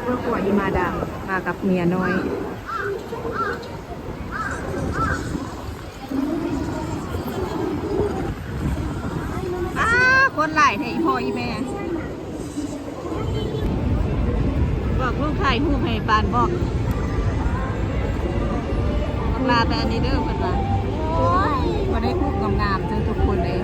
ຄອບຄົວອີ່ມາດາມມາກັບເມຍນ້ອຍ. ອ້າ ຄົນຫຼາຍແທ້ ອີ່ພໍ່ອີ່ແມ່. ບອກລູກຖ່າຍຮູບໃຫ້ປານ ບອກ ບອກລາໄປອັນນີ້ເດີ ເພິ່ນວ່າ. ໂອ້ຍ ບໍ່ໄດ້ຮູບງາມໆເດີທຸກຄົນເອີຍ.